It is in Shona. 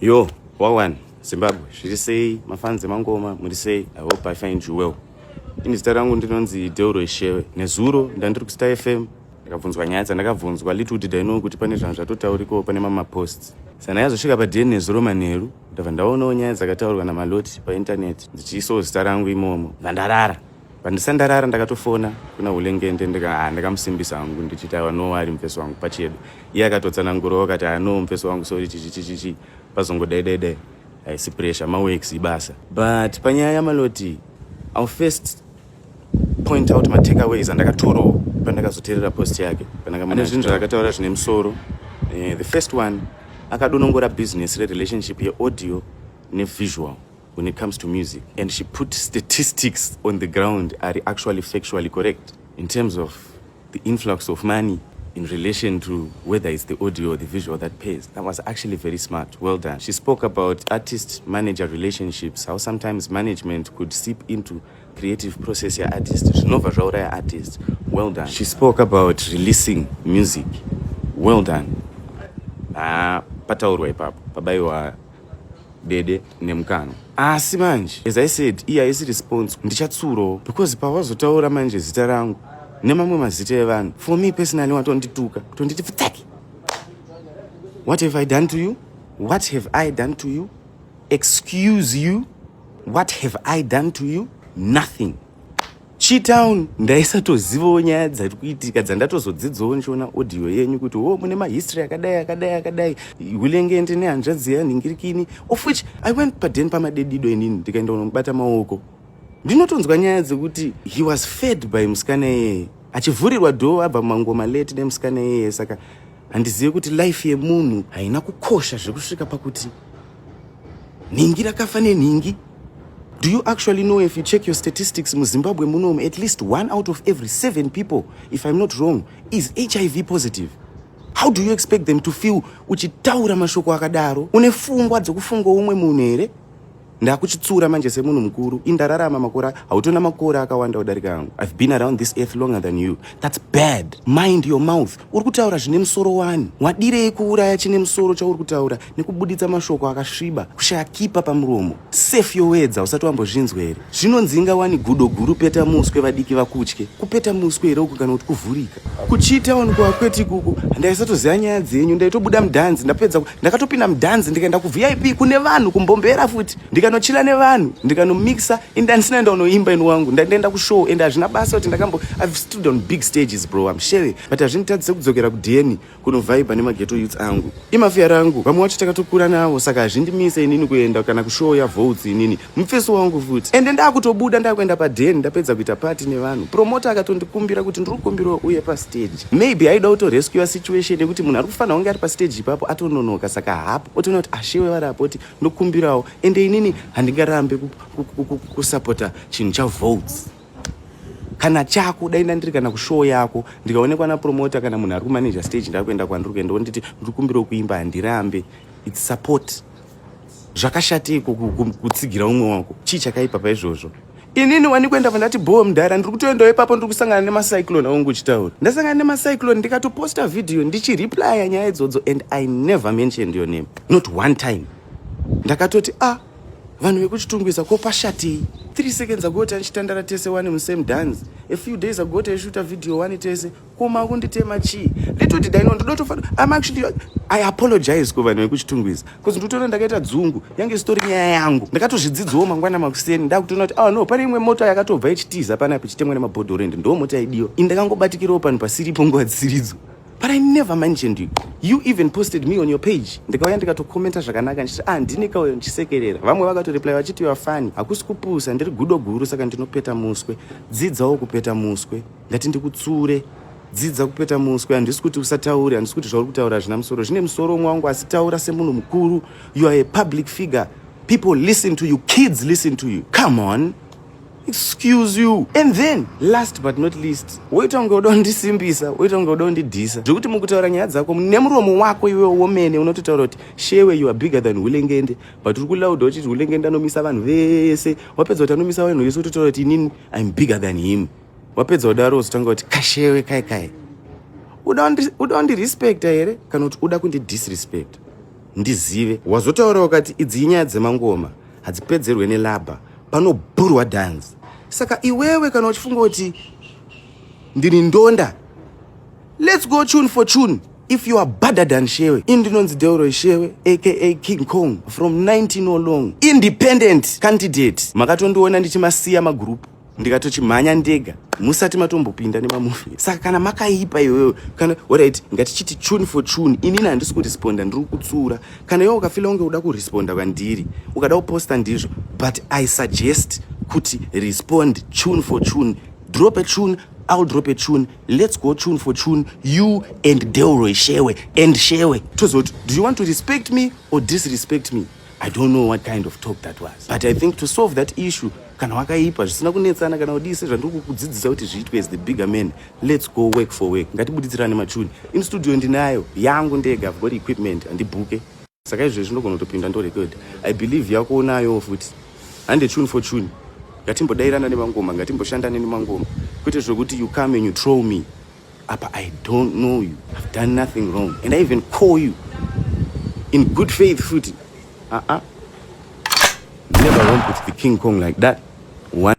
Yo, wagwan Zimbabwe, zviri sei? Mafans emangoma, muri sei? I hope I find you well. Ini zita rangu ndinonzi Deuro Ishewe. Nezuro ndandiri kuStar FM, ndakabvunzwa nyaya dzandakabvunzwa. Little did I know kuti pane zvanhu zvatotaurikawo pane mamwe maposts. Saka ndakazosvika padeni nezuro manheru, ndabva ndaonawo nyaya dzakataurwa naMaloti paintaneti dzichiisawo zita rangu imomo. Bva ndarara. Pandisandarara ndakatofona kuna Hulengende, ndikamusimbisa hangu ndichiti aiwa, no, ari mufesi wangu pachedu. Iye akatotsanangurawo akati, "Ah, no, mufesi wangu, sorry, chichichichichi pazongodai dai dai, haisi pressure, maworks ibasa." But panyaya yaMaloti, I'll first point out matakeaways andakatorawo pandakazoteerera post yake. Pane zvinhu zvakataura zvine musoro. The first one, akadonongora business rerelationship yeaudio nevisual when it comes to music, and she put statistics on the ground are actually factually correct in terms of the influx of money in relation to whether it's the audio or the visual that pays. That was actually very smart. Well done. She spoke about artist manager relationships, how sometimes management could seep into creative process yaartist, zvinobva zvauraya artist. Well done. She spoke about releasing music. Well done. Ah, pataurwa ipapo, pabayiwa dede nemukanwa. Asi manje, as I said, iye haisi response, ndichatsurawo because pawazotaura manje zita rangu nemamwe mazita evanhu, for me personally watondituka, kutonditi futsaki. What have I done to you? What have I done to you? Excuse you, what have I done to you? Nothing. Chitown ndaisatozivawo nyaya dzari kuitika dzandatozodzidzawo ndichiona audio yenyu kuti o mune mahistory akadai akadai akadai, Hulengende nehanzvadzi yanhingirikini, of which I went padeni pamadedido. Inini ndikaenda kunomubata maoko, ndinotonzwa nyaya dzekuti he was fed by musikana iyeye, achivhurirwa door abva mumangoma late nemusikana iyeye. Saka handizivi kuti life yemunhu haina kukosha zvekusvika pakuti nhingi rakafa nenhingi. Do you actually know, if you check your statistics muZimbabwe munomu, at least one out of every seven people, if I'm not wrong, is HIV positive? How do you expect them to feel uchitaura mashoko akadaro? Une pfungwa dzokufunga umwe munhu here? Ndakuchitsura manje semunhu mukuru. Indararama makore, hautona makore akawanda kudarika angu. I've been around this earth longer than you. That's bad. Mind your mouth. Uri kutaura zvine musoro wani? Wadirei kuuraya chine musoro chauri kutaura nekubuditsa mashoko akasviba, kushaya kipa pamuromo? Safe your words. Hausati wambozvinzwa here zvinonzinga wani, gudo guru peta muswe vadiki vakutye? Kupeta muswe here uku kana kuti kuvhurika kuchiitawo kwakweti kuku? Ndaisatoziva nyaya dzenyu. Ndaitobuda mudhanzi, ndapedza ndakatopinda mudhanzi, ndikaenda kuVIP kune vanhu kumbombera futi, ndikanochila nevanhu, ndikanomixa. Indandisina enda unoimba ini wangu, ndandaenda kushow, and hazvina basa kuti ndakambo, I've stood on big stages, bro, I'm shere, but hazvinditadzise kudzokera kudheni kunovhaibha nemaghetto youths angu, imafia rangu. Vamwe vacho takatokura navo, saka hazvindimise inini kuenda kana kushow yaVoltz. Inini mufeso wangu futi, ende ndakutobuda, ndakuenda padheni, ndapedza kuita pati nevanhu. Promoter akatondikumbira kuti ndiri kukumbirawo uye pastage. Maybe aida kutorescua situation yekuti munhu ari kufanira kunge ari pastage ipapo atononoka, saka hapo otoona kuti ashiwe variapo, oti ndokumbirawo. Ende inini handingarambe kusapota chinhu chaVoltz kana chako. Dai ndandiri kana kushow yako, ndikaonekwa napromoter kana munhu ari kumanager stage, ndakuenda kwandiri kuenda, onditi ndiri kumbirawo kuimba, handirambe. It's support. Zvakashatiko kutsigira umwe wako? Chii chakaipa paizvozvo? Inini wanikuenda pandati bho mudhara, ndiri kutoendawo ipapo, ndiri kusangana nemacyclone aungu uchitaura. Ndasangana nemacyclone, ndikatoposta vhidhiyo ndichireplya nyaya idzodzo, and I never mentioned your name, not one time. Ndakatoti, "Ah, vanhu vekuChitungwiza, ko pashatei?" 3 seconds ago tanichitandara tese one musame dance. A few days ago taishuta video one tese. Koma kunditema chii? Little did I know, ndodotofana. I'm actually, I apologize kuvanhu vekuChitungwiza because ndikutoona ndakaita dzungu, yange isitori nyaya yangu. Ndakatozvidzidzawo mangwana makuseni, ndakutoona kuti, oh no, pane imwe mota yakatobva ichitiza panapa ichitemwa nemabhodhoro, ende ndo mota idiwa. Ini ndakangobatikirawo panhu pasiripo nguva dzisiridzo, but I never mentioned you. You even posted me on your page, ndikauya ndikatokomenta zvakanaka ndichiti, "Ah, ndini kauyo," ndichisekerera. Vamwe vakatoreply vachiti, "You funny." Hakusi kupusa, ndiri gudo guru, saka ndinopeta muswe. Dzidzawo kupeta muswe. Ndati ndikutsure, dzidza kupeta muswe. Handisi kuti usataure, handisi kuti zvauri kutaura hazvina musoro, zvine musoro umwe wangu, asi taura semunhu mukuru. You are a public figure. People listen to you, kids listen to you. Come on, excuse you. And then last but not least, woita kunge uda kundisimbisa, woita kunge uda kundidhisa, zvekuti mukutaura nyaya dzako nemuromo wako iwewe womene unototaura kuti, "Shewe, you are bigger than Hulengende," but uri kulaudha uchiti Hulengende anomisa vanhu vese. Wapedza kuti anomisa vanhu vese, utotaura kuti inini I'm bigger than him. Wapedza kudaro, uzotanga kuti kashewe kai kai. Uda kundirespecta here kana kuti uda kundidisrespecta? Ndizive wazotaura ukati idzi inyaya dzemangoma, hadzipedzerwe nelabha, panobhurwa dhanzi. Saka iwewe kana uchifunga kuti ndiri ndonda, let's go tune for tune if you are better than Shewe. Ini ndinonzi Delroy Shewe, aka King Kong from 19 olong, independent candidate. Makatondiona ndichimasiya magroup, ndikatochimhanya ndega musati matombopinda nemamovie. Saka kana makaipa iwewe, kana alright, ngatichiti tune for tune. Inini handisi kuresponda, ndiri kutsura. Kana iwe ukafeela unge uda kuresponda kwandiri, ukada kuposta, ndizvo, but I suggest kuti respond tune for tune. Drop a tune, I'll drop a tune. Let's go tune for tune, you and Delroy Shewe and Shewe. Tozoti, do you want to respect me or disrespect me? I don't know what kind of talk that was, but I think to solve that issue, kana wakaipa zvisina kunetsana kana kudii, sezvandiri kukudzidzisa kuti zviitwe as the bigger man, let's go work for work. Ngatibuditsirane machuni. In studio ndinayo yangu ndega. I've got equipment, handibhuke. Saka izvezvi ndogona kutopinda ndorecord. I believe yako unayo futi. Hande tune for tune, ngatimbodairana nemangoma, ngatimboshandane nemangoma, kwete zvokuti you come and you troll me. Apa I don't know you. I've done nothing wrong and I even call you in good faith futi. Uh-uh. Never romp with the King Kong like that. One.